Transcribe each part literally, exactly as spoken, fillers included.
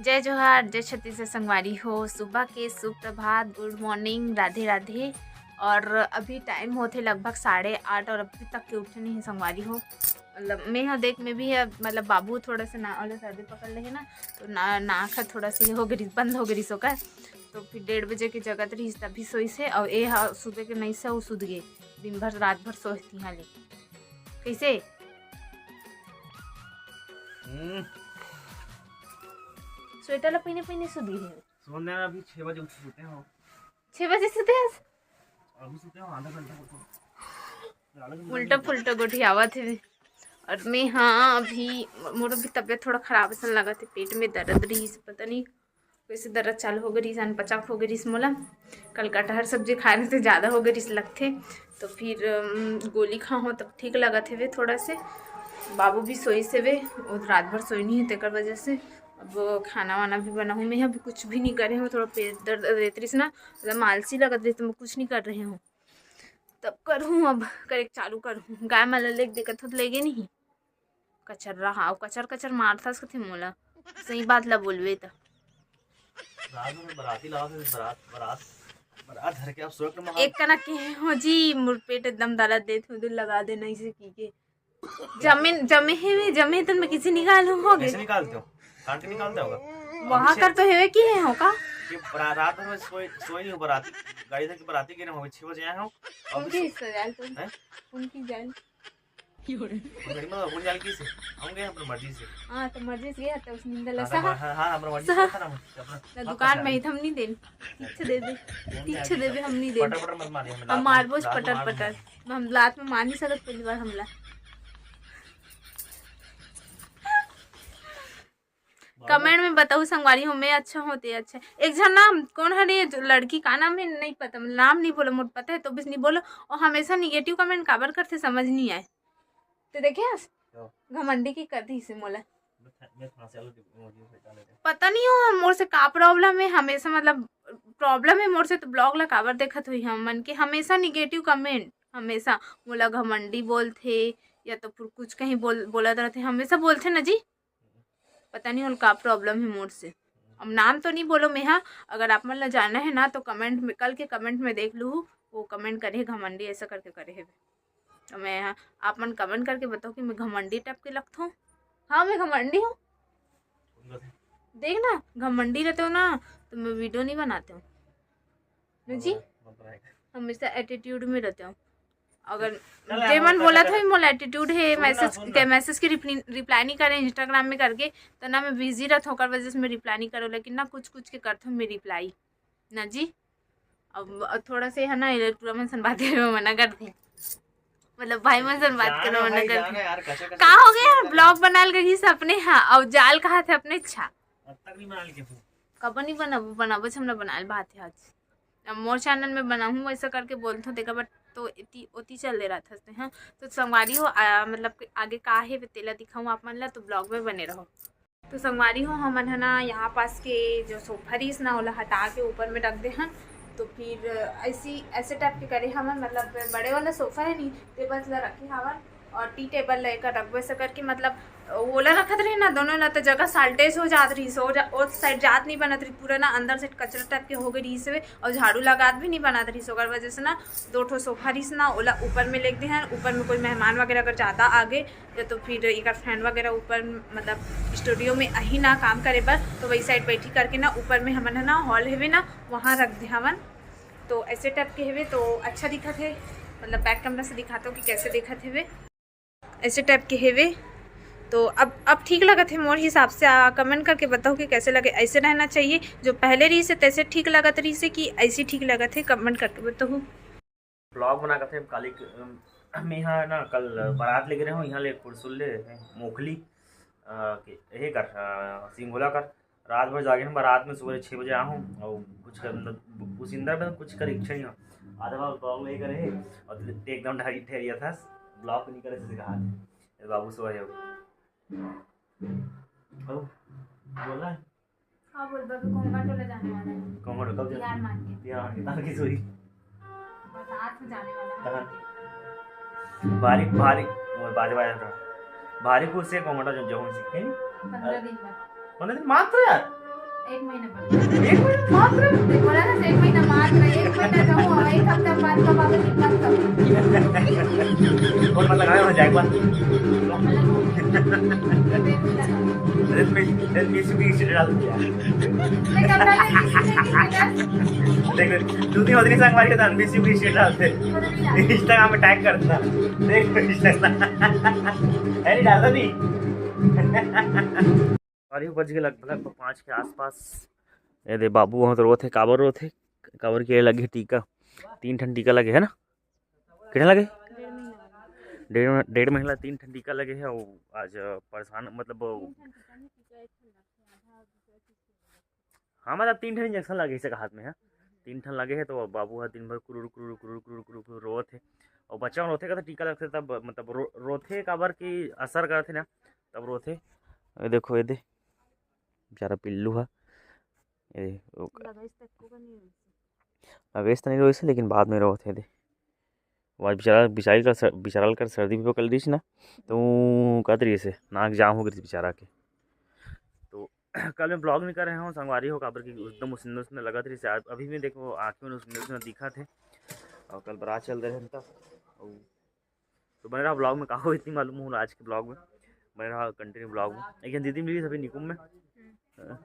जय जोहार, जय छत्तीसगढ़ संगवारी हो। सुबह के सुप्रभात, गुड मॉर्निंग, राधे राधे। और अभी टाइम होथे लगभग साढ़े आठ और अभी तक के उठे नहीं है संगवारी हो। मतलब मैं ह देख में भी है, मतलब बाबू थोड़ा सा ना वाला सर्दी पकड़ ले है ना, तो ना नाक ह थोड़ा सा हो गई, बंद हो गई ओकर। तो फिर डेढ़ बजे के जगत रहिस तभी सोइस हे। और ए ह सुबह के नइस हे, वो सुत गे, दिन भर रात भर सोए तिहा ले। कैसे? हम्म, स्वेटर ला पहिने पहिने सुत गे हे। सोने अभी छह बजे उठ सोते हो। छह बजे सुते हस? अभी सोते हो आधा घंटा को। उल्टा पुल्टा गोठियावत हे। और मैं, हाँ, अभी मोर भी तबीयत थोड़ा खराब असन लगत हे, पेट में दर्द रहिस, पता नहीं कैसे दर्द चालू हो गई रहिस, अनपचक हो गई रहिस मोला। कल कटहर सब्जी खाए रहे थे, ज़्यादा हो गई रहिस लगथे, तो फिर अम, गोली खाहूँ तब ठीक लगत हेवे थोड़ा से। बाबू भी सोइस हेवे, वो रात भर सोए नहीं है, तेकर वजह से अब खाना वाना भी बनाहूँ। मैं अभी कुछ भी नहीं करे हूँ, थोड़ा पेट दर्द देत रहिस ना, एकदम आलसी लगत रहिस, तो मैं कुछ नहीं कर रही हूँ। तब करहूँ, अब करे चालू करहूँ। गाय मन ल लेके देखत हो तो लेगे नहीं। कचर्रा, हाँ, कचर कचर मारथस कथे मोला। सही बात ला बोलबे त। रात में बराती लाओ, फिर बरात बरात बरात धर के आप सोए के माहौल। एक कना के हो जी, मोर पेट एकदम दर्द देत हो, दूर लगा देना इसे की के। जमीन जमे हे वे, जमे तन में किसी निकालूं हो कैसे गए। निकालते हो? काट के निकालता होगा। वहाँ कर तो हेवे की है हो का? ये बरा-, रात भर में सोए सोए नहीं हो बराती। गाड़ी धर के बराती गिरे हो, छह बजे आए हो। अब उनकी हिस्सा जाल तो हैं? उनकी जाल। गाड़ी में अपन जाल की से हम गए अपनी मर्जी से। हाँ, तो मर्जी से गया तो उसने निंदा हाँ, लसा। हाँ, हाँ, हमारा मर्जी से था ना, अपना ना दुकान में ही तो हम नहीं देन। पीछे दे दे, पीछे दे दे, हम नहीं देन। पटर पटर मत मारिए, हमें हम लात- मारबो लात पटर मार पटर। दूंगा। हम लात में मार नहीं सकत पहली बार हमला। मारो। कमेंट में बताओ संगवारी हो, मैं अच्छा हो ते अच्छा। एक झन नाम कौन हरे जो लड़की का नाम है नहीं पता, नाम नहीं बोलो, मोर पता है तो बस नहीं बोलो। और हमेशा निगेटिव कमेंट काबर करते समझ नहीं आए। तो देखे हस? क्यों? घमंडी की कर दी से मोला। मैं थ- मैं फांसी वाला वीडियो भेजा लेते हैं। पता नहीं हो मोर से का प्रॉब्लम है, हमेशा मतलब प्रॉब्लम है मोर से, तो ब्लॉग ला काबर देखत हुई हम मन के हमेशा निगेटिव कमेंट, हमेशा मोला घमंडी बोलथे या तो फिर कुछ कहीं बोल बोलत रहते, हमेशा बोलथे ना जी। पता नहीं उनका प्रॉब्लम है मोर से। अब नाम तो नहीं बोलो मैं, हाँ, अगर आप मन ला जानना है ना तो कमेंट में, कल के कमेंट में देख लू, वो कमेंट करे है घमंडी ऐसा करके करे है। तो मैं, हाँ, आप मन कमेंट करके बताओ कि मैं घमंडी टाइप के लगता हूँ। हाँ, मैं घमंडी हूँ। देख ना, घमंडी रहते हो ना तो मैं वीडियो नहीं बनाते हूँ ना जी। हमेशा एटीट्यूड में रहते हो। अगर चल, जे हम मन कर- बोला कर- था मोला एटीट्यूड है, सुन ना, मैसेज सुन के ना। मैसेज के रिप्लाई नहीं करे इंस्टाग्राम में करके, तो ना मैं बिजी रहता हूँ, ओकर वजह से मैं रिप्लाई नहीं करो, लेकिन ना कुछ कुछ के करता हूँ मैं रिप्लाई ना जी। अब अब थोड़ा से है ना, ये पूरा मन सन बात करे में मना कर दी, मतलब भाई मन सन बात करे में मना कर दी। यार, कच्चा- कच्चा का हो कच्चा गया? कच्चा ब्लॉग बना ले रही अपने, हाँ, और जाल कहा थे अपने, अच्छा। अब तक नहीं बना के। कब नहीं बनाबो, बनाबो, हमला बनाए बात है आज। अब मोर चैनल में बनाहूँ वैसा करके बोलथों, देखा बट तो इतनी ओती चल दे रहा था। हाँ, तो संगवारी हो, आ, मतलब कि आगे का है तेला दिखाऊँ आप मन ला, तो ब्लॉग में बने रहो। तो संगवारी हो, हमन है ना यहाँ पास के जो सोफा रहीस ना, ओला हटा के ऊपर में रख दे हन। तो फिर ऐसी ऐसे टाइप के करे हमन, मतलब बड़े वाला सोफा है नहीं, टेबल ला रखे हवन और टी टेबल ला एकर रखबो ऐसे करके, मतलब ओला रखत रही ना दोनों ला, तो जगह साल्टेज हो जात रही, सो जा, ओ साइड जात नहीं बनत रही, पूरा ना अंदर से कचरा टाइप के हो गई रही से, और झाड़ू लगात भी नहीं बनत रही, ओकर वजह से ना दो ठो सोफा रहीस ना, ओला ऊपर में लेके दे हन। ऊपर में कोई मेहमान वगैरह अगर ज़्यादा आ गए या तो फिर एकर फ्रेंड वगैरह ऊपर, मतलब स्टूडियो में अही ना काम करे बर, तो वही साइड बैठी करके ना ऊपर में हमन है ना हॉल हेवे ना, वहाँ रख दे हवन। तो ऐसे टाइप के हेवे तो अच्छा दिखत है, मतलब बैक कैमरा से दिखाता हूँ कि कैसे दिखत हेवे। ऐसे टाइप के हेवे तो अब अब ठीक लगत है मोर हिसाब से। आ, कमेंट करके बताओ कि कैसे लगे। ऐसे रहना चाहिए, जो पहले रही से तैसे ठीक लगत रही से कि ऐसी ठीक लगत है, कमेंट करके बताओ। ब्लॉग बना करते काली क-, अम, मैं यहाँ ना कल बारात लेके रहे हूँ, यहाँ ले कुरसुल ले मोखली, अ, के, यही कर, अ, सिंगोला कर। रात भर जागे हम, बारात में सुबह छः बजे आया हूँ और कुछ कर, मतलब, कुछ इंदर में कुछ कर इच्छा नहीं हो। आधा बार ब्लॉग नहीं करे और ते एकदम ढाई ठहरिया था, ब्लॉग नहीं करे से कहा। ये बाबू सो है। ओ, बोला है। हाँ, बोल, बाबू कोंगा टोला जाने वाला है। कौन कब जा? बिहार मान के। बिहार मान के, तार की सोई। बस आज से जाने वाला है। कहाँ? भारी, भारी, वो बाजे बाजे था। भारी खुश है कोंगड़ा जो जौन सीखे। पंद्रह दिन बाद। पंद्रह दिन मात्र यार। एक महीना पर। एक महीना मात्र? बोला ना, एक महीना मात्र, एक महीना रहूं, एक हफ्ता बाद कब आवे, मत कब। और मतलब आए हो जाए एक बार। अरे, मैं, मैं बीस रुपये की सीट डाल दिया। मैं कब डाला बीस रुपये की सीट? देख, दू तीन आदमी संग मार के दान बीस रुपये की सीट डालते। Instagram में टैग करता। देख, Instagram। अरे, डालता नहीं। अरे, बज गए लगभग पाँच के आसपास। ये दे बाबू वहाँ तो रोत हे, काबर रोत हे? काबर के लगे टीका, तीन ठन टीका लगे है ना? कितना लगे? डेढ़ महीना लगे। डेढ़ महीना, डेढ़ महीना तीन ठन टीका लगे है। वो आज परेशान, मतलब, तीन ठन टीका नहीं, टीका एक ठन लगथे, आधा दूसरा चीज के लगे। हाँ, मतलब, तीन ठन इंजेक्शन लगे हे हाथ में, है। तीन ठन लगे हे, तो बाबू ह दिन भर कुरुर, कुरुर, कुरुर, कुरुर, कुरुर, कुरुर रोवत हे। और बच्चा मन रोथे का तो टीका लगथे तब, मतलब, रो-, रोथे काबर कि असर करथे ना, तब रोथे। ये देखो, ये दे, बेचारा पिल्लू ह। ये, ओ, लगइस तक को नहीं रोइस। लगइस त नहीं रोइस, लेकिन बाद में रोवत हे दे। वो आज बेचारा, बेचारी कर सर-, बेचारा कर सर्दी भी पकड़ रही ना, तो वो कहत रही से, नाक जाम हो गई थी बेचारा के। तो कल मैं ब्लॉग नहीं कर रहे हूँ संगवारी हो, काबर कि एकदम उसने, उसने लगत रही से। आज अभी मैं देखो, आँखें में उसने, उसने दिखा थे। और कल बारात चल रहे हैं तब। और तो बने रहा ब्लॉग में, का हो इतनी मालूम हो आज के ब्लॉग में। बने रहा कंटिन्यू ब्लॉग में। एक जन दीदी मिली अभी निकुम में। हाँ।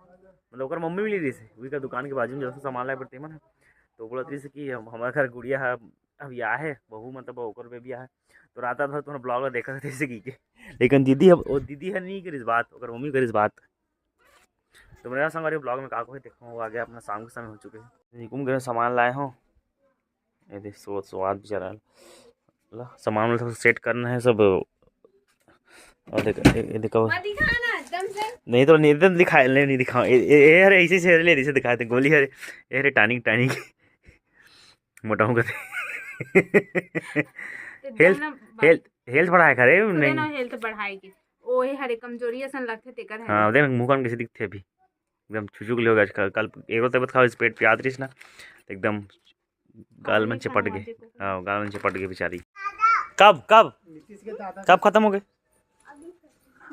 मतलब, ओकर मम्मी मिली रही से, वही का दुकान के बाजू में जैसे सामान लाए पड़ते मन। तो बोलत रही से कि हम, हमारे घर गुड़िया है, अभी आ है बहू, मतलब, ओकर बेबी आ है। तो रात रात भर तुम्हारा ब्लॉग ला देखा करते से की के। लेकिन दीदी अब, वो दीदी है नहीं करिस बात, ओकर मम्मी करिस बात। तो मेरा संग, अरे, ब्लॉग में का कोई देखो, वो आ गया अपना, शाम के समय हो चुके हैं। निकुम घर सामान लाए हो, ये देख, सो-, स्वाद बेचारा ला, सामान वाला सब सेट करना है सब। और देख, ये, ये देखो। मत दिखा ना, एकदम से। नहीं तो नहीं, एकदम दिखाए, नहीं, नहीं दिखाओ। ये, ये, ये, अरे, ऐसे से ले, ऐसे दिखाए थे, गोली, अरे, ये, अरे, टॉनिक, टॉनिक। मोटा होगा। एकदम हेल्थ, ना बा- हेल्थ, हेल्थ बढ़ाए करे, खुदे नहीं। ना हेल्थ बढ़ाएगी। ओ, ये हरे कमजोरी असन लगथे, तेकर हरे। हाँ, देख, मुंह कान कैसे दिखते अभी। एकदम छुचुक ले हो गया आजकल। कल एगो तबियत खराब, इस पेट पे आत रहीस ना, एकदम गाल पानी में चिपट खा गए। देखो। हाँ, गाल में चिपट गए बेचारी। कब, कब, नीतीश के दादा कब खत्म हो गए?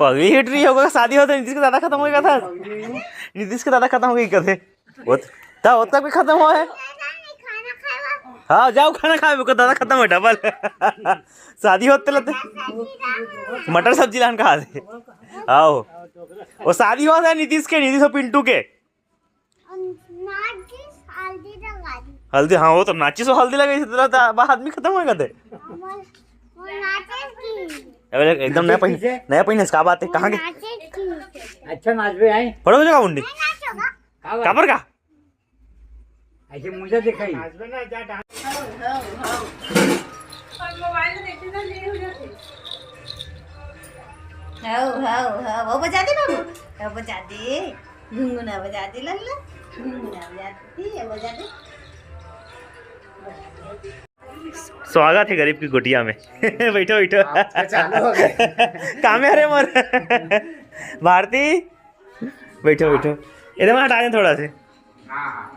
पगली हिट रही होगा, शादी होता नीतीश के दादा खत्म हो गया था। नीतीश के दादा खत्म हो गई कथे। वो त-, ता, वो तक भी खत्म हुआ है। हाँ, जाओ खाना खाए, वो दादा खत्म हो डबल। शादी होते लेते मटर सब्जी लान कहा थे। आओ, वो शादी हुआ था नीतीश के, नीतीश और पिंटू के। नाचिस हल्दी लगा दी। हल्दी, हाँ, वो तो नाचिस और हल्दी लगाई थी, तेरा तो बा आदमी खत्म हो गए थे। वो, वो नाचिस की। अबे एकदम नया पहिन, नया पहिन, इसका बात है, कहाँ के? नाचिस की। अच्छा नाचबे आई। पढ़ो जगह उंडी। नहीं नाचोगा। का बात? काबर का? ऐसे मुझे दिखाई। नाचबे ना, जा डांस। और मोबाइल में देखते तो नहीं हो जाते। हाउ, हाउ, हाउ, वो बजा दे बाबू, वो बजा दे, घुनघुना बजा दे लल्ला, घुनघुना बजा दे, ये बजा दे। स्वागत है गरीब की कुटिया में। बैठो, बैठो। आप तो चालू हो गए। काम है रे मोर। भारती, बैठो, बैठो। इधर में हटा दें थोड़ा से। हाँ, हाँ।